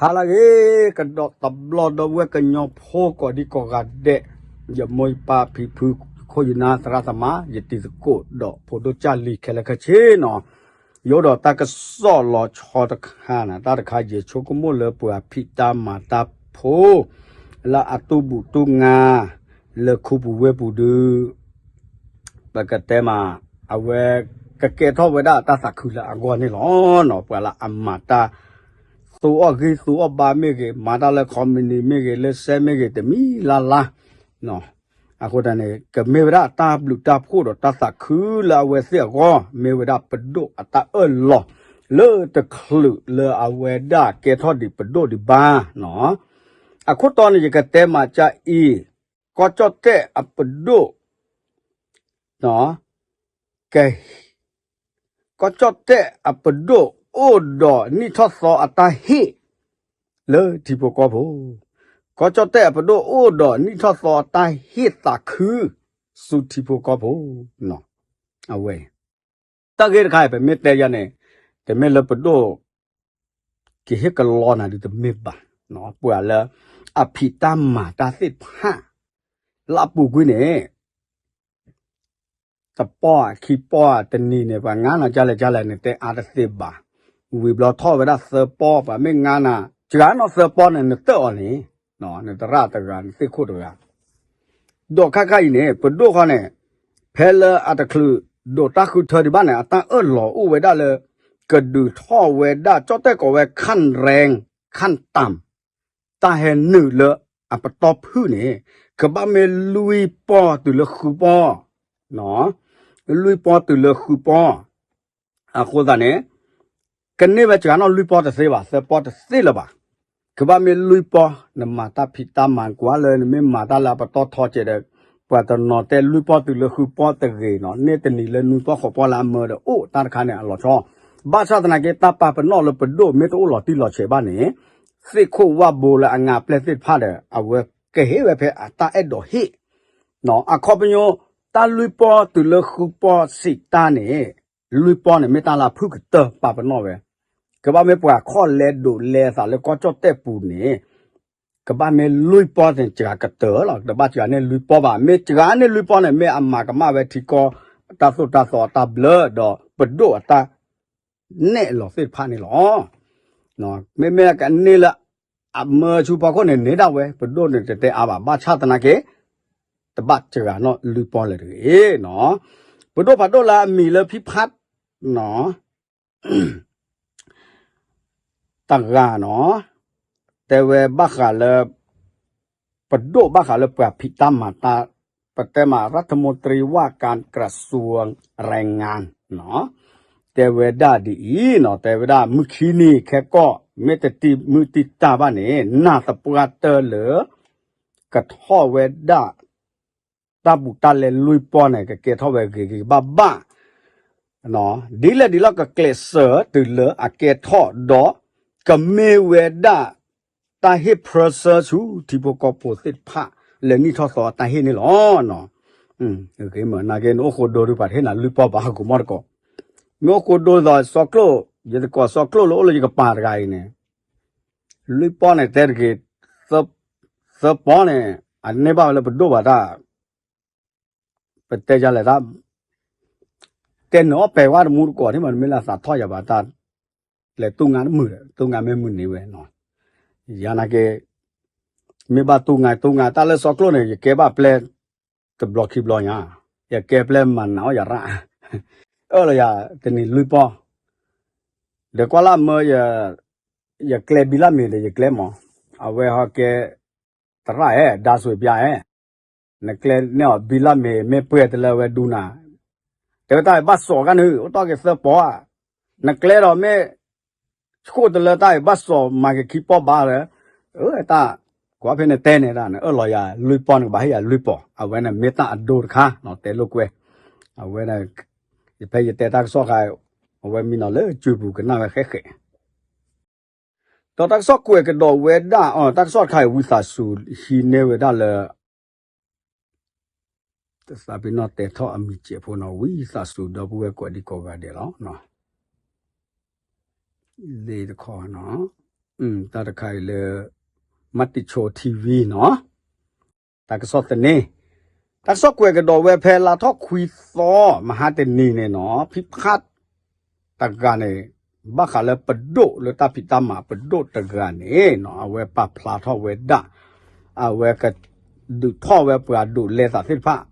ဟါလၢအဂ့ၤ, ကဒီးတဘျီဒီပုၢ်ဝဲၢ်ကညီဖိကိးဒံကိးဂၤဒဲး, ယမိၢ်ယပၢ်ဖံဖု ယခိၣ်ယနၢ်သရၣ်သမါ ယတံၤသကိး ဒီးဖိဒိၣ်ကၢ်လံၤခဲလၢာ်ခဲဆ့နီၤ, ယအိၣ်ဒီးတၢ်ကစီၣ်လီၤဆီတခါန့ၣ်, တၢ်တခါယဆိကမိၣ်လၢပှၤဖံးတၢ်မၤတၢ်ဖိ လၢအတူၢ်ဘူၣ်တူၢ်ငါ လၢခူပူၤဝ့ၢ်ပူၤဒုး ပကတဲမး, အဝဲကကဲထီၣ်ဝဲဒၣ်တၢ်သးခုလၢအဂီၢ်န့ၣ်လီၤ. ပှၤလၢအမၤတၢ် သူအီၣ်ဂံၢ်သူအီၣ်ဘါမ့ၢ်ဂ့ၤ, မၤတၢ်လၢ ခီမနံၤ မ့ၢ်ဂ့ၤ, လၢစဲမ့ၢ်ဂ့ၤ, တမံၤလၢ်လၢ် အဃိသတးန့ၣ် ကမ့ၢ်ဝဲဒၣ်တၢ်ဘျုးတၢ်ဖှိၣ်ဒီးတၢ်သးခုလၢအဝဲသ့ၣ်အဂီၢ်, မ့ၢ်ဝဲဒၣ်ပဒိၣ်အတၢ်အၢၣ်လီၤ လၢတချုးလၢအဝဲဒၣ်ကဲထီၣ်ဒံးပဒိၣ်ဒံးဘၣ်နီၤ. အခိၣ်တီန့ၣ် ယကတဲမးကအံၤ, ကီၢ်ကၠီၣ်တဲၣ်အပဒိၣ် က ကီၢ်ကၠီၣ်တဲၣ်အပဒိၣ်အိၣ်ဒီးနံၣ်ထီၣ်သီအတၢ်ဟ့ၣ် လၢထံဖိကီၢ်ဖိ, ကီၢ်ကၠီၣ်တဲၣ်အပဒိၣ်အိၣ်ဒီးနံၣ်ထီၣ်သီအတၢ်ဟ့ၣ်သးခု ဆူထံဖိကီၢ်ဖိ, အဝဲ တၢ်ဂ့ၢ်တခါအံၤ ပမ့ၢ်တဲယၤန့ၣ်, တမ့ၢ်လၢပဒိၣ် ကဟ့ၣ်ကလီနၤဒုးတမ့ၢ်ဘၣ်, ပှၤလၢ အဖံးတၢ်မၤတၢ်သ့ၣ်တဖၣ် လၢအပူၤကွံာ်န့ၣ် တပီၢ်ခံပီၢ်တနံၤန့ၣ် ပှၤငါနၤကလဲၣ်ကလဲၣ်န့ၣ် တဲအါတသ့ဘၣ်, ဝံၤဘျီထီၣ်ဝဲဒၣ်သၢပီၢ် ပှၤမ့ၢ်ငါနၤ စှၤနီၢ်သၢပီၢ်န့ၣ် နတၢၢ်အီၤန့ၣ်, နသရၣ်တဂၤ နသ့ၣ်ခိၣ်တဂၤ ဒီးခါခါအံၤန့ၣ် ပဒိၣ်ဃီန့ၣ် ဖဲလၢအတချုးဒိးတၢ်ဃုထၢဒံးဘၣ်န့ၣ် အတၢ်အၢၣ်လီၤအိၣ်ဝဲဒၣ်လၢ ကဒုးထီၣ်ဝဲဒၣ် ကၠီၣ်တဲၣ်ကိးဝဲ ခၣ်ရဲၣ် ခၣ်တၢ် တၢ်ဟဲနုာ်လၢအပတီၢ်ဖုၣ်န့ၣ် ကဘၣ်မ့ၢ်လွံၢ်ပီၢ်တုၤလၢဃုပီၢ်, လွံၢ်ပီၢ်တုၤလၢဃုပီၢ်, အဃိသတးန့ၣ် ကန့ၢ်ဝဲစှၤနီၢ်လွံၢ်ပီၢ်တသ့ဘၣ်, သၢပီၢ်တသ့လၢၤဘၣ်, ကဘၣ်မ့ၢ်လွံၢ်ပီၢ် နမၤတၢ်ဖံးတၢ်မၤကွၢ်လၢနမ့ၢ်မၤတၢ်လၢအပတီၢ်ထီကဲးဒီး ပှၤတနီၤတဲလွံၢ်ပီၢ်တုၤလၢဃုပီၢ်တဂ့ၤနီၤ, န့ၢ်တနံၤလၢနွံပီၢ်ဃိးပီၢ်လၢအမၢဒီးအိၣ်တၢ်တခါန့ၣ်အလီၤဆီ, ဘၣ်ဆၣ်သနာ်က့ တၢ်ပာ်ပနီၣ်လၢပဒိၣ်မ့ၢ်တအိၣ်လီၤတံၢ်လီၤဆဲးဘၣ်န့ၣ် သ့ၣ်ခိၣ်ဝၣ်ဘိလၢအငါပျဲၢ်သ့ၣ်တဖၣ်ဒီး အဝဲကဟ့ၣ်ဝဲဖဲအတၢ်အဲၣ်ဒိးဟ့ၣ် အခီပညီ တၢ်လွံၢ်ပီၢ်တုၤလၢဃုပီၢ်စံးတၢ်န့ၣ်, လွံၢ်ပီၢ်န့ၣ် မ့ၢ်တၢ်လၢအဖုၣ်ကတၢၢ်ပာ်ပနီၣ်ဝဲ, ကဘၣ်မ့ၢ်ပှၤခီၣ်လဲဒိးလဲအသးလၢကီၢ်ကၠီၣ်တဲၣ်ပူၤန့ၣ်, ကဘၣ်မ့ၢ်လွံၢ်ပီၢ်န့ၣ် စှၤကတၢၢ်လီၤ, တဘၣ်စှၤန့ၢ်လွံၢ်ပီၢ်ဘၣ်, မ့ၢ်စှၤန့ၢ်လွံၢ်ပီၢ်န့ၣ် မ့ၢ်အမၤကမၣ်ဝဲထံကီၢ် တၢ်သိၣ်တၢ်သီအတၢ်ဘျၢဒီးပဒိၣ်အတၢ် နဲၣ်လီၤသ့ၣ်တဖၣ်န့ၣ်လီၤ. မ့မ့ၢ်ကန့ၢ်လၢအမၢဆူဖီခိၣ်န့ၣ် န့ၢ်ဒၣ်ဝဲ ပဒိၣ်န့ၣ်တတဲအါဘၣ်, ဘၣ်ဆၣ်သနာ်က့ တဘၣ်စှၤနီၢ်လွံၢ်ပီၢ်လၢၤတဂ့ၤနီၤ. ပဒိၣ်ဖးဒိၣ်လၢအမံၤလၢဖံဖးနီၤ တဂၤနီၤ, တဲဝဲဘၣ်ဃးလၢ ပဒိၣ်ဘၣ်ဃးလၢပှၤဖံးတၢ်မၤတၢ်, ပတဲမး รัฐมนตรีว่าการกระทรวงแรงงานနီၤ, တဲဝဲဒၣ်ဒ်အံၤနီၤ, တဲဝဲဒၣ်မုၢ်ခံနံၤခဲကီၢ် မ့ၢ်တတံၢ်မုၢ်တံၢ်တၢ်ဘၣ်န့ၣ် နၢ်သပှၢ်တၢၢ်လၢ ကထီၣ်ဝဲဒၣ် တၢ်ဘူးတၢ်လဲလွံၢ်ပီၢ်န့ၣ် ကကဲထီၣ်ဝဲဂ့ၤဂ့ၤဘၣ်ဘၣ် ဒ်လဲၣ်ဒ်လဲၣ် ကကျဲးစၢးတုၤလၢအကဲထီၣ်ဒီး ကမ့ၢ်ဝဲဒၣ် တၢ်ဟ့ၣ်ဖြၢဆၢဆူထံဖိကီၢ်ဖိသ့ၣ်တဖၣ် လၢနံၣ်ထီၣ်သီအတၢ်ဟ့ၣ်န့ၣ်လီၤ. ဂ့ၤမး နာ်က့ နအိၣ်ဃိဒိဒုး ပှၤတဟ့ၣ်နၤလွံၢ်ပီၢ်ဘၣ် ဟးဂီၤမီၢ်တကိး, မ့ၢ်အိၣ်ဃိဒိသိးစီၤကျိၣ်, ယသကိးစီၤကျိၣ်လၢအိၣ်လၢယကပၤတဂၤအံၤန့ၣ် လွံၢ်ပီၢ်န့ၣ် တဲတဂ့ၤ, သၢပီၢ်န့ၣ် အန့ၢ်ဘၣ်ဝဲလၢပဒိၣ်ဘၣ်တၢ် ပတဲယၤလဲၣ်တၢ် တဲနအီၣ်ပဲာ်ဝဲတမူတကိးန့ၣ်မး နမ့ၢ်လၢသးထီၣ်ယၤဘၣ်တၢ် လဲၤတူၢ်ငါတမုာ်ဒီး တူၢ်ငါမ့ၢ်မုာ်န့ၢ်ဝဲနီၤ. ယၤနာ်က့ မ့ၢ်ဘၣ်တူၢ်ငါ တူၢ်ငါ တၢ်လၢစီၤကျိၣ်န့ၣ် ယကဲဘၣ်ပျဲၢ် တဘျီခံဘျီညါ, ယကဲပျဲၢ်မၤနးအီၣ်ယၤရၣ်, အၢၣ်လီၤယၤ တနံၤလွံၢ်ပီၢ်, ဒီးကွၢ်လၢမၢ ယကျဲဘံလၢ်မ့ၤဒီး ယကျဲမး, အဝဲဟီကဲ သရၣ်ဧၢ ဒါဆွေပြအဲ, နကျဲန့ၢ်အီၤဘံလၢ်မ့ၤ မ့ၢ်ပှဲၤတလၢဝဲဒူနၤ, တဲဝဲတၢ်အံၤဘၣ်စီၤကန့ၣ် အိၣ်တီၢ်က့ၤသၢပီၢ်ဧါ, နကျဲဒီးမ့ၢ် ဆှိၣ်တလၢတၢ်အံၤဘၣ်စီၤ မၤက့ၤခံပီၢ်ဘၣ်လၢ, အၢ တၢ် ကွၢ်ဖဲန့ၣ်တဲန့ၣ်ဒၣ် နအၢၣ်လီၤယၤလွံၢ်ပီၢ် နကဘၣ်ဟ့ၣ်ယၤလွံၢ်ပီၢ်, အဝဲန့ၣ်မ့ၢ်တၢ်အဒိတခါ တဲလိာ်ကွဲ, အဝဲ ဖဲယတဲတၢ်ကစီၣ်ခါ အဝဲမံနီၤလၢစုပူၤကနၣ်ဝဲဃဲဃဲ ဒီးတၢ်ကစီၣ်ကွဲးကဒီးဝဲဒၣ်အီၤ တၢ်ကစီၣ်တခါအံၤ ဝံသးစူၤဟံးန့ၢ်ဝဲဒၣ်လၢ တသးပ့ၤနီၣ်တဲထီၣ်အမံၤစဲးဖိနီၤ ဝံသးစူၤဒီပုၢ်ဝဲၢ်ကိးဒံကိးဂၤဒဲးလီၤ. လ့တခီနီၤ တၢ်တခါအံၤလၢ မၤတံၣ်ဆိ ထံဝံၤ နီၤ, တၢ်ကစီၣ်သန့, တၢ်ကစီၣ်ကွဲးကဒီးဝဲဖဲလါထီၣ်ခွံသီ မဟါတနံၤန့ၣ်နီၤ, ဖံဖး တဂၤန့ၣ် ဘၣ်ဃးလၢပဒိၣ်လၢတၢ်ဖံးတၢ်မၤပဒိၣ်တဂၤန့ၣ်နီၤ, အဝဲပာ်ဖျါထီၣ်ဝဲဒၣ် အဝဲက ဒုးထီၣ်ဝဲပှၤဒိးလဲသးသ့ၣ်တဖၣ်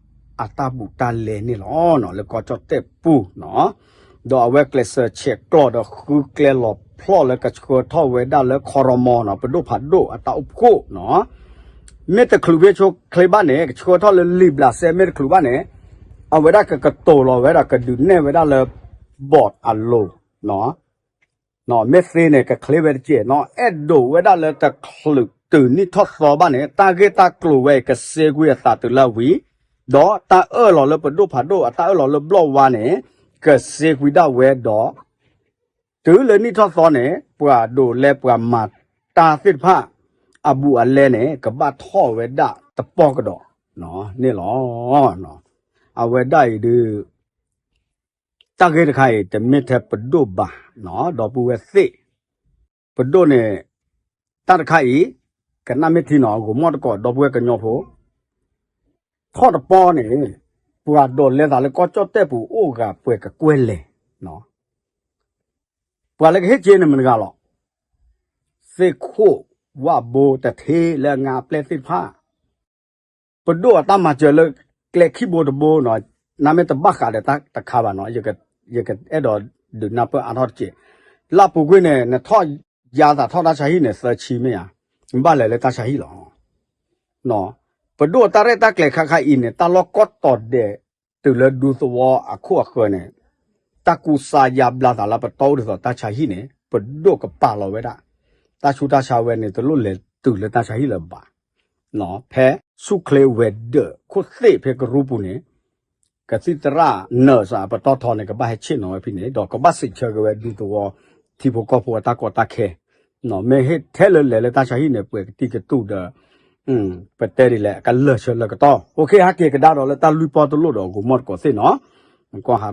အတၢ်ဘူးတၢ်လဲန့ၣ်လီၤ. လၢကီၢ်ကၠီၣ်တဲၣ်ပူၤနီၤ, ဒီးအဝဲကျဲးစၢးဆဲးကျိးဒီးဃုကျဲလီၤဖျီၣ်လၢကဆှၢထီၣ်ဝဲဒၣ်လၢ ခီရမီနီၤ, ပဒိၣ်ဖးဒိၣ်အတၢ်အိၣ်ဖှိၣ်နီၤ, မ့ၢ်တချုးဖဲဆိချ့ဘၣ်န့ၣ် ကဆှၢထီၣ်လၢလံာ်ဘျးစဲ မ့ၢ်တချုးဘၣ်န့ၣ် အဝဲဒၣ်ကကတိၤလီၤဝဲဒၣ်ကဒုးနဲၣ်ဝဲဒၣ်လၢ ဘီၣ်အလိၤ မ့ၢ်သ့န့ၣ် ကချ့ဝဲတက့ၢ်နီၤ, အဲၣ်ဒိးဝဲဒၣ်လၢတချုးတုၤနံၣ်ထီၣ်သီဘၣ်န့ၣ် တၢ်ဂ့ၢ်တၢ်ကျိၤဝဲအံၤကစ့ကွံာ်အသးတုၤလၢအဝံၤ, ဒီးတၢ်အၢၣ်လီၤလၢပဒိၣ်ဖးဒိၣ်အတၢ်အၢၣ်လီၤလၢဘျီၣ်ဝါန့ၣ် ကစ့ကွံာ်ဒၣ်ဝဲဒီး တုၤလၢနံၣ်ထီၣ်သီန့ၣ် ပှၤဒိးလဲပှၤမၤတၢ်သ့ၣ်တဖၣ် အဘူးအလဲန့ၣ် ကဘၣ်ထီၣ်ဝဲဒၣ်တပီၢ်ကဒီးန့ၣ်လီၤ. အဝဲဒၣ်အံၤဒုး တၢ်ဂ့ၢ်တခါအံၤ တမ့ၢ်ထဲပဒိၣ်ဘၣ်နီၤ, ဒီပုၢ်ဝဲၢ်သ့ၣ်, ပဒိၣ်န့ၣ် တၢ်တခါအံၤ ကနၣ်မ့ၢ်ထံနီၤ, ဂိၤမီၣ်တကိး ဒီပုၢ်ဝဲၢ်ကညီဖိ, ထီၣ်တပီၢ်န့ၣ် ပှၤဒိးလဲသးလၢကီၢ်ကၠီၣ်တဲၣ်ပူၤအိၣ်ဂၤပှဲၤကကွဲၢ်လဲၣ်, ပှၤလၢကဟ့ၣ်က့ၤန့ၣ်မတဂၤလီၤ. သ့ၣ်ခိၣ်ဝၣ်ဘိတထ့လၢအငါအပျဲၢ်သ့ၣ်တဖၣ် ပဒိၣ်အတၢ်မၤစၢၤလၢကျဲခံဘိတဘိနီၤ, နမ့ၢ်တဘၣ်ဃးဒီးတၢ်တခါဘၣ်နီၤ, ယကအဲၣ်ဒိးဒုးနၢ်ပၢၢ်အါထီၣ်တက့ၢ်. လၢအပူၤကွံာ်န့ၣ် နထီၣ်ယါသးထီၣ်တၢ်ဆါဟံၣ်န့ၣ် သၢဆံမ့ၢ်ဧါ, နဘၣ်လဲၤလၢတၢ်ဆါဟံၣ်လီၤ. ပဒိၣ်အတၢ်ရဲၣ်တၢ်ကျဲၤခါခါအံၤန့ၣ် တၢ်လီၢ်ကီၢ်တီၤဒဲး တုၤလၢဒူသဝီအခိၣ်အဃၢၤန့ၣ် တၢ်ကူစါယါဘျါသးလၢပတီၢ်အိၣ်ဒ်သိးတၢ်ဆါဟံၣ်န့ၣ် ပဒိၣ်ကပာ်လီၤဝဲဒၣ် တၢ်ဆူးတၢ်ဆါဝဲန့ၣ် တလိၣ်လဲၤတုၤလၢတၢ်ဆါဟံၣ်လၢၤဘၣ်. ဖဲဆူၣ်ချ့ဝဲၤဒၢးခိၣ်သ့ၣ်ဖဲကရူၢ်ပူၤန့ၣ် ကသံၣ်သရၣ်နၢၤစးပတီၢ်ထီန့ၣ် ကဘၣ်ဟဲဆ့ၣ်နီၤဝဲဖဲန့ၣ် ဒီးကဘၣ်စံးဆၢက့ၤဝဲဒူသဝီ ထံဖိကီၢ်ဖိအတၢ်ကီတၢ်ခဲ မ့ၢ်ဟ့ၣ်ထဲလၢလဲၤလၢတၢ်ဆါဟံၣ်န့ၣ် ပှဲၤကတံၢ်ကတူၢ်ဒီး ပတဲဒ်လဲၣ် ကလၢာ်ဆၢလၢကတီၢ် အိၣ်ခ့ဟးက့ၤကဒါဒီးလၢတၢ်လွံၢ်ပီၢ်တလိၣ်ဒီး ဂိၤမီၣ်တကိးသ့ၣ်နီၤ ကီၢ်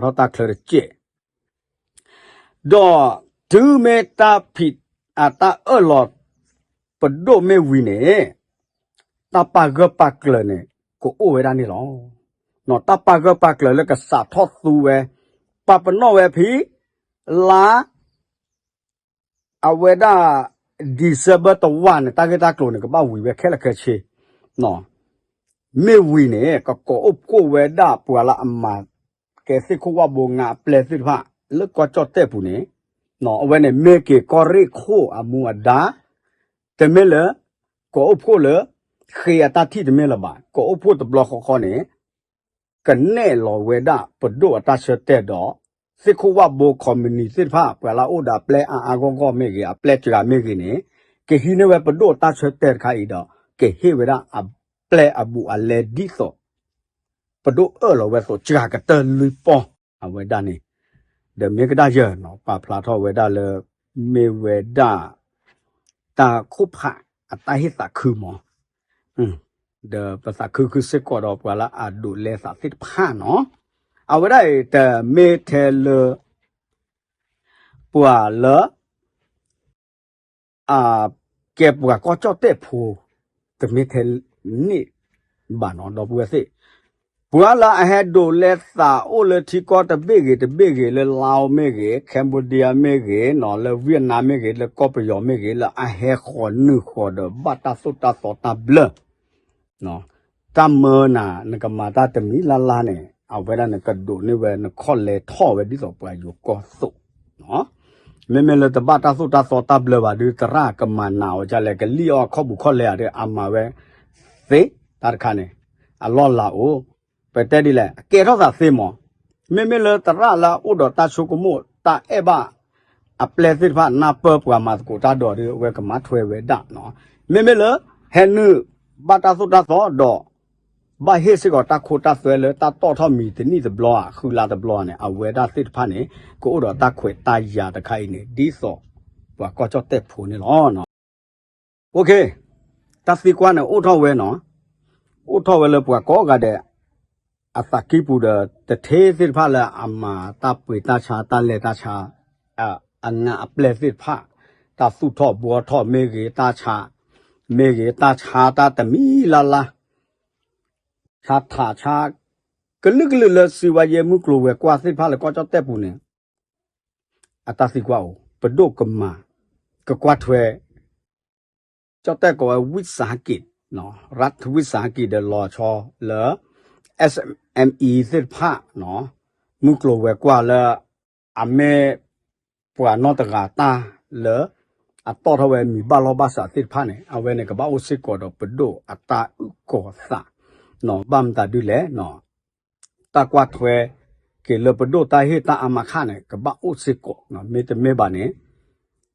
ဟးထီၣ်တၢ်ချၢတကဲး ဒီးတုၤမ့ၢ်တၢ်ဖံး အတၢ်အၢၣ်လီၤ ပဒိၣ်မ့ၢ်ဝံၤန့ၣ် တၢ်ပာ်ဂၢၢ်ပာ်ကျၢၤန့ၣ် ကအိၣ်ဝဲဒၣ်န့ၣ်လီၤ. တၢ်ပာ်ဂၢၢ်ပာ်ကျၢၤလၢကစးထီၣ်သူဝဲ ပာ်ပနီၣ်ဝဲဖဲ လါ အဝဲဒၣ် December တဝာ်န့ၣ် တၢ်ဂ့ၢ်တၢ်ကျိၤန့ၣ် ကဘၣ်ဝံၤဝဲခဲလၢာ်ခဲဆ့ မ့ၢ်ဝံၤန့ၣ် ကကိးအိၣ်ဖှိၣ်ဝဲဒၣ်ပှၤလၢအမၤကဲသ့ၣ်ခိၣ်ဝၣ်ဘိငါအပျဲၢ်သ့ၣ်တဖၣ် လၢကီၢ်ကၠီၣ်တဲၣ်ပူၤန့ၣ် အဝဲန့ၣ်မ့ၢ်က့ၤကီၢ်ရ့ၣ်ခိၣ်အမူအဒါ တမ့ၢ်လၢ ကိးအိၣ်ဖှိၣ်လၢ ဃ့အတၢ်ထံၣ်တမ့ၢ်လၢၤဘၣ် ကိးအိၣ်ဖှိၣ်တဘျီဃီဃီန့ၣ် ကနဲၣ်လီၤဝဲဒၣ်ပဒိၣ်အတၢ်ဆၢတဲာ်ဒီး သ့ၣ်ခိၣ်ဝၣ်ဘိ ခီမနံၤသ့ၣ်တဖၣ် ပှၤလၢအအိၣ်ဒီးအပျဲၢ်အါအါဂီၢ်ဂီၢ်မ့ၢ်ဂ့ၤ အပျဲၢ်စှၤမ့ၢ်ဂ့ၤန့ၣ် ကဟံးန့ၢ်ဝဲပဒိၣ်အတၢ်ဆၢတဲာ်တခါအံၤဒီး ကဟ့ၣ်ဝဲဒၣ်အပျဲၢ်အဘူးအလဲဒ်သိး ပဒိၣ်အၢၣ်လီၤဝဲအသိး စှၤကတၢၢ်လွံၢ်ပီၢ် အဝဲဒၣ်န့ၣ် ဒီးမ့ၢ်ကဒၣ်ယဲၢ်နီၤ ပာ်ဖျါထီၣ်ဝဲဒၣ်လၢ မ့ၢ်ဝဲဒၣ် တၢ်ခိၣ်ဖးအတၢ်ဟ့ၣ်သးခုမး ဒီးပသးခုခုစ့ၢ်ကီးဒီးပှၤလၢအဒိးလဲသးသ့ၣ်တဖၣ်နီၤ အဝဲဒၣ်အံၤတမ့ၢ်ထဲလၢ ပှၤလၢ အကဲပှၤကီၢ်ကၠီၣ်တဲၣ်ဖိ တမ့ၢ်ထဲန့ၣ်ဘၣ်နီၤ ဒီပုၢ်ဝဲၢ်သ့ၣ် ပှၤလၢအဟဲဒိးလဲသးအိၣ်လၢထံကီၢ်တဘ့ၣ်ဂ့ၤတဘ့ၣ်ဂ့ၤ လၢ Laos မ့ၢ်ဂ့ၤ Cambodia မ့ၢ်ဂ့ၤနီၤ လၢ Vietnam မ့ၢ်ဂ့ၤ လၢကီၢ်ပယီၤမ့ၢ်ဂ့ၤ လၢအဟဲဃီၤနုာ်ဃီၤဒီးဘၣ်တၢ်သိၣ်တၢ်သီတၢ်ဘျၢ တၢ်မၢနၤ နကမၤတၢ်တမံၤလၢ်လၢ်န့ၣ် အဝဲဒၣ်နကဒိးန့ၢ်ဝဲ နခီၣ်လဲၤထီၣ်ဝဲဒ်သိးပှၤယိၤကီၢ်သိး မ့မ့ၢ်လၢတဘၣ်တၢ်သိၣ်တၢ်သီတၢ်ဘျၢဘၣ်ဒီး သရၣ်ကမၤနးအီၤဒ်လဲၣ် ကလံၣ်အီၤအခီၣ်ပူၤခီၣ်လဲၤဧါဒီး အမၤဝဲသ့ တၢ်တခါန့ၣ် အလီၢ်လၤအိၣ် ပတဲဒ်လဲၣ် အကဲထီၣ်သးသ့မး မ့မ့ၢ်လၢသရၣ်လၢအအိၣ်ဒီးတၢ်ဆိကမိၣ် တၢ်အဲၣ်ဘၣ် အပျဲၢ်သ့ၣ်တဖၣ်နၢ်ပၢၢ်ပှၤမၤသကိးတၢ်ဒီးဒီး အဝဲကမၤထွဲဝဲဒၣ်နီၤ မ့မ့ၢ်လၢ ဟဲနုာ်ဘၣ်တၢ်သိၣ်တၢ်သီဒီး ဘၣ်ဟ့ၣ်စ့ၢ်ကီးတၢ်ခိတၢ်သွဲလၢတၢ်တီၣ်ထီၣ်မံၤတနံၣ်တဘျီဧါ ဃုလါတဘျီဧါန့ၣ် အဝဲဒၣ်သ့ၣ်တဖၣ်န့ၣ် ကအိၣ်ဒီးတၢ်ခွဲးတၢ်ယာ်တခါအံၤန့ၣ် ဒ်သိးပှၤကီၢ်ကၠီၣ်တဲၣ်ဖိန့ၣ်လီၤ. တၢ်သံကွၢ်န့ၣ်အိၣ်ထီၣ်ဝဲနီၤ, အိၣ်ထီၣ်ဝဲလၢပှၤကိးဂၤဒဲး အသးကံၢ်ပူၤဒီး တထ့သ့ၣ်တဖၣ်လၢအမၤတၢ်ပှ့ၤတၢ်ဆါ တၢ်လဲၤတၢ်ဆါ အငါအပျဲၢ်သ့ၣ်တဖၣ် တၢ်သူၣ်ထီၣ်ဘှီထီၣ်မ့ၢ်ဂ့ၤ, တၢ်ဆါမ့ၢ်ဂ့ၤ, တၢ်ဆါတၢ်တမံၤလၢ်လၢ်, ဆါထးဆါ ကလုာ်ကလုာ်လၢစံးဝဲယဲၢ်မုၢ်ကျိၤဝဲၤကွာ်သ့ၣ်တဖၣ်လၢကီၢ်ကၠီၣ်တဲၣ်ပူၤန့ၣ် အတၢ်သံကွၢ်အိၣ်, ပဒိၣ်ကမၤ, ကကွၢ်ထွဲ ကၠီၣ်တဲၣ်ကိးဝဲ ဝိသဟကံး, ရၢတ်ၣ်ဝိသဟကံးဒီးလီၤဆီလၢ SME သ့ၣ်တဖၣ်, မုၢ်ကျိၤဝဲၤကွာ်လၢ အမ့ၢ်ပှၤနီၢ်တဂၤတၢ်လၢ အတီၣ်ထီၣ်ဝဲမံၤဘၣ်လီၢ်ဘၣ်စးသ့ၣ်တဖၣ်န့ၣ် အဝဲန့ၣ်ကဘၣ်အိၣ်စ့ၢ်ကီးဒီးပဒိၣ်အတၢ်အုၣ်ကီၤသး, ဘၣ်မတၤဒုလဲၣ် တၢ်ကွၢ်ထွဲက့ၤလၢပဒိၣ်တၢ်ဟ့ၣ်တၢ်အါမးခါန့ၣ် ကဘၣ်အိၣ်စ့ၢ်ကီး, မ့တမ့ၢ်ဘၣ်န့ၣ်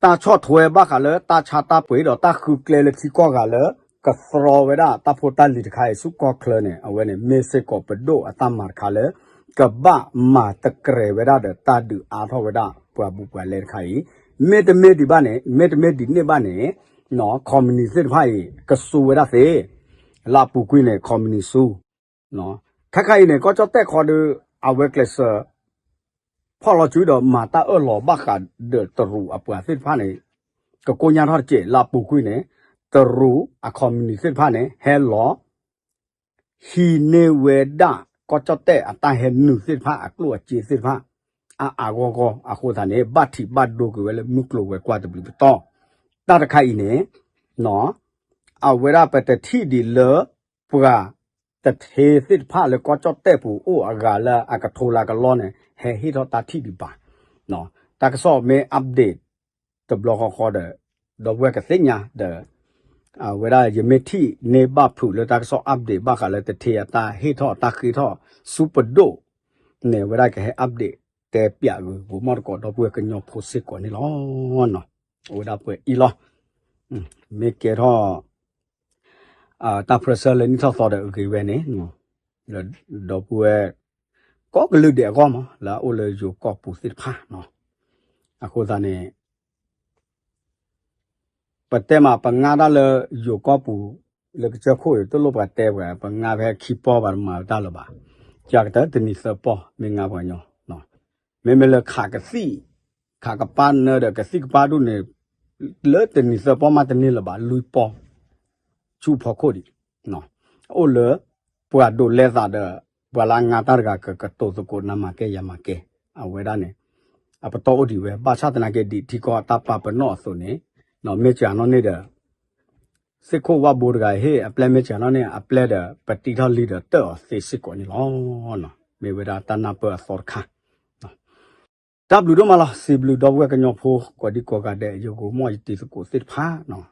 တၢ်ဆီၣ်ထွဲဘၣ်ဃးလၢတၢ်ဆါတၢ်ပှ့ၤဒီးတၢ်ဃုကျဲလၢထံကီၢ်ဂၤလၢ ကသြီဝဲဒၣ်တၢ်ဖိတၢ်လံၤတခါအံၤဆူကီၢ်ချၢန့ၣ် အဝဲန့ၣ်မ့ၢ်စ့ၢ်ကီးပဒိၣ်အတၢ်မၤတခါလၢ ကဘၣ်မၤတကြဲးဝဲဒၣ်ဒီးတၢ်ဒုးအါထီၣ်ဝဲဒၣ်ပှၤဘူးပှၤလဲတခါအံၤ, မ့တမ့ၢ်ဒံးဘၣ်န့ၣ်, မ့တမ့ၢ်ဒံးန့ၢ်ဘၣ်န့ၣ်, ခီမနံၤသ့ၣ်တဖၣ်အံၤ ကစူဝဲဒၣ်သ့, လၢအပူၤကွံာ်န့ၣ် ခီမနံၤစူ ခဲခါအံၤန့ၣ် ကီၢ်ကၠီၣ်တဲၣ်ခီဒီး အဝဲကျဲးစၢး ဖီၣ်လီၤစုဒီးမၤတၢ်အၢၣ်လီၤဘၣ်ဃးဒီးတရူးအပှၤသ့ၣ်တဖၣ်န့ၣ် ကကိညါထီၣ်တစဲး လၢအပူၤကွံာ်န့ၣ် တရူးအခီမနံၤသ့ၣ်တဖၣ်န့ၣ် ဟဲလီၤ ဟံးန့ၢ်ဝဲဒၣ် ကီၢ်ကၠီၣ်တဲၣ်အတၢ်ဟဲနုာ်သ့ၣ်တဖၣ် အကျိၣ်အစ့သ့ၣ်တဖၣ် အါအါဂီၢ်ဂီၢ်အဃိသတးန့ၣ် ဘၣ်ထံးဘၣ်ဒိကွံာ်ဝဲလၢမုၢ်ကျိၤဝဲၤကွာ်တဘျုးပတီၢ်, တၢ်တခါအံၤန့ၣ် အဝဲဒၣ်ပတထံၣ်ဒံးလၢ ပှၤတထ့သ့ၣ်တဖၣ်လၢကီၢ်ကၠီၣ်တဲၣ်ပူၤအိၣ်အဂၤလၢအကထိလၢကလီန့ၣ် ဟဲဟ့ၣ်ထီၣ်တၢ်ထံၣ်ဒံးဘၣ်, တၢ်ကစီၣ်မ့ၢ် update တဘျီဃီဃီဒီး ဒီပုၢ်ဝဲၢ်ကသ့ၣ်ညါဒီး အဝဲဒၣ်ယမ့ၢ်ထံၣ်န့ၢ်ဘၣ်ဖုးလၢတၢ်ကစီၣ် update ဘၣ်ဃးလၢတထ့အတၢ်ဟ့ၣ်ထီၣ်တၢ်ဃ့ထီၣ်ဆူပဒိၣ်န့ၣ် အဝဲဒၣ်ကဟဲ update တဲပၠးဂ့ၤ ဂိၤမီၣ်တကိးဒီပုၢ်ဝဲၢ်ကညီဖိစ့ၢ်ကီးန့ၣ်လီၤ. အိၣ်ဝဲဒၣ်ပှဲၤအံၤလီၤ. မ့ၢ်ကဲထီၣ် တၢ်ပြၢဆၢလၢနံၣ်ထီၣ်သီဒီးအဂ့ၤဝဲန့ၣ် ဒီပုၢ်ဝဲၢ် ကိးကလုာ်ဒဲးအဂီၢ်မး လၢအအိၣ်လၢယိၤကီၢ်ပူၤသ့ၣ်တဖၣ် အဃိသတးန့ၣ် ပတဲမးပငါတၢ်လၢယိၤကီၢ်ပူၤ လၢကစၢၢ်ခိၣ်အံၤ တလိၣ်ပှၤတဲပှၤ ပငါဖဲခံပီၢ်ဘၣ်တမၤဝဲတၢ်လၢၤဘၣ်, ကတၢၢ်တနံၤသၢပီၢ် မ့ၢ်ငါပှၤကညီ မ့မ့ၢ်လၢခးကသံၣ် ခးကပၢ်နၢၤဒီးကသံၣ်ကပၢ်ဒူၣ်န့ၣ် လၢတနံၤသၢပီၢ်မးတန့ၢ်လၢၤဘၣ် လွံၢ်ပီၢ် ဆူဖီခိၣ်ဒံး အိၣ်လၢ ပှၤဒိးလဲသးဒီး ပှၤလၢအငါတၢ်တဂၤ ကကတိၤသကိးနမၤကဲယမၤကဲ အဝဲဒၣ်န့ၣ် အပတီၢ်အိၣ်ဒံးဝဲ ဘၣ်ဆၣ်သနာ်က့ဒ်ထံကီၢ်အတၢ်ပာ်ပနီၣ်အသိးန့ၣ် မ့ၢ်စှၤနီၣ်န့ၢ်ဒီး သ့ၣ်ခိၣ်ဝၣ်ဘိတဂၤဟ့ၣ်အပျဲၢ် မ့ၢ်စှၤနီၣ်န့ၢ်အပျဲၢ်ဒီး ပတံထီၣ်လံဒီးတၢၢ်အီၤသ့စ့ၢ်ကီးန့ၣ်လီၤ. မ့ၢ်ဝဲဒၣ်တၢ်နၢ်ပၢၢ်အသီတခါ တၢ်ဘျုးဒိၣ်မးလီၤ. စံးဘျုးဒီပုၢ်ဝဲၢ်ကညီဖိ ကိးဒံကိးဂၤဒဲး ယဂိၤမီၢ်ယတံၤသကိးသ့ၣ်တဖၣ်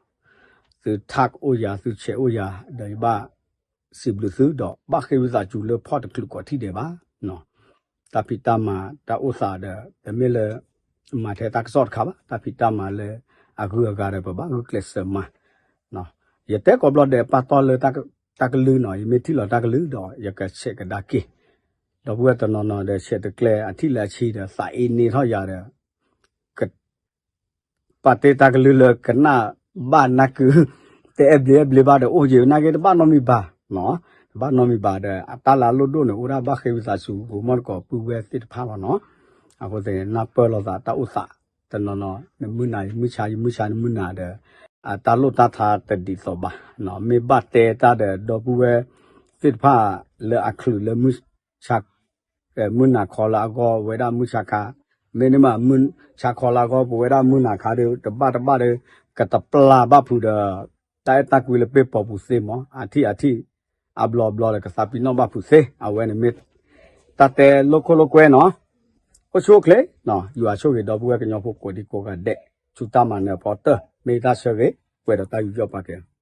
သုထၣ်အိၣ်ယၤ သုဆဲးအိၣ်ယၤ ဒီးယဘၣ်စံးဘျုးသုဒီး ဘၣ်ဃ့ဝံသးစူၤလၢဖီၣ်တချုးကိးထံၣ်ဒဲးဘၣ်. တၢ်ဖံးတၢ်မၤတၢ်အိၣ်သးဒီး တမ့ၢ်လၢ မၤထဲတၢ်ကစီၣ်တခါဘၣ် တၢ်ဖံးတၢ်မၤလၢအဂုၤအဂၤဒီး ပဘၣ်ဂုာ်ကျဲးစၢးမၤ ယတဲကိးဘျီဒဲးပာ်တီၢ်လၢတၢ်ကလုၢ်နီၤ ယမ့ၢ်ထံၣ်လီၤတၢ်ကလုၢ်ဒီး ယကဆဲးကဒါက့ၤ ဒီပုၢ်ဝဲၢ်တနီၤနီၤဒီး ဆဲးတကျဲအထံၣ်လၢအဆံဒီး သးအ့န့ထီၣ်ယၤဒီး ပာ်တ့ၢ်တၢ်ကလုၢ်လၢကနၣ်ဘၣ်နၢ်ကု တအဲၣ်ဘျ့အဲၣ်ဘျ့ဘၣ်ဒီး အိၣ်ယံၤနာ်က့တဘၣ်နီတမံၤဘၣ် တဘၣ်နီတမံၤဘၣ်ဒီး အတၢ်လၢအလိၣ်ဒိၣ်န့ၣ် အိၣ်ဒၣ်ဘၣ်ဃ့ဝံသးစူၤ ဂိၤမီၢ်တကိးပုၢ်ဝဲၢ်သ့ၣ်တဖၣ်လီၤနီၤ. အဃိသတးန့ၣ် နၢ်ပၢၢ်လိာ်သးတၢ်အိၣ်သး တနီၤနီၤ နမုၢ်နၤယမုၢ်ဆါ ယမုၢ်ဆါနမုၢ်နၤဒီး အတၢ်လိၣ်တၢ်ထါတဒ်သိးဘၣ် မ့ၢ်ဘၣ်တဲတၢ်ဒီး ဒီပုၢ်ဝဲၢ်သ့ၣ်တဖၣ်လၢအချုးလၢ မုၢ်နၤခီလၢအဂီၢ် ပဝဲဒၣ်မုၢ်ဆါခါ, မ့တမ့ၢ် မုၢ်ဆါခီလၢအဂီၢ် ပဝဲဒၣ်မုၢ်နၤခါဒီး တဘၣ်တဘၣ်ဒီး ကတပျၢ်ဘၣ်ဖုးဒီး တၢ်အဲၣ်တၢ်ကွံလၢပ့ၢ်ပိာ်ပူၤသ့မး အထံၣ်အထံၣ် အဘျီအဘျီဒီး ကသးပ့ၤနီၣ်ဘၣ်ဖုးသ့ အဝဲန့ၣ်မ့ၢ် တၢ်တဲလိာ်ခိၣ်လိာ်ကွဲနီၤ. အိၣ်ဆူၣ်အိၣ်ချ့, ယွၤဆိၣ်ဂ့ၤဒီပုၢ်ဝဲၢ်ကညီဖိကိးဒံကိးဂၤဒဲး, ဆူတၢ်မၤနၢၤအဖီတၢၢ် မ့ၢ်တၢ်ဆၢဂ့ၤ, ပှဲၤဒီးတၢ်ယူးယီၣ်ပာ်ကဲၤလီၤ.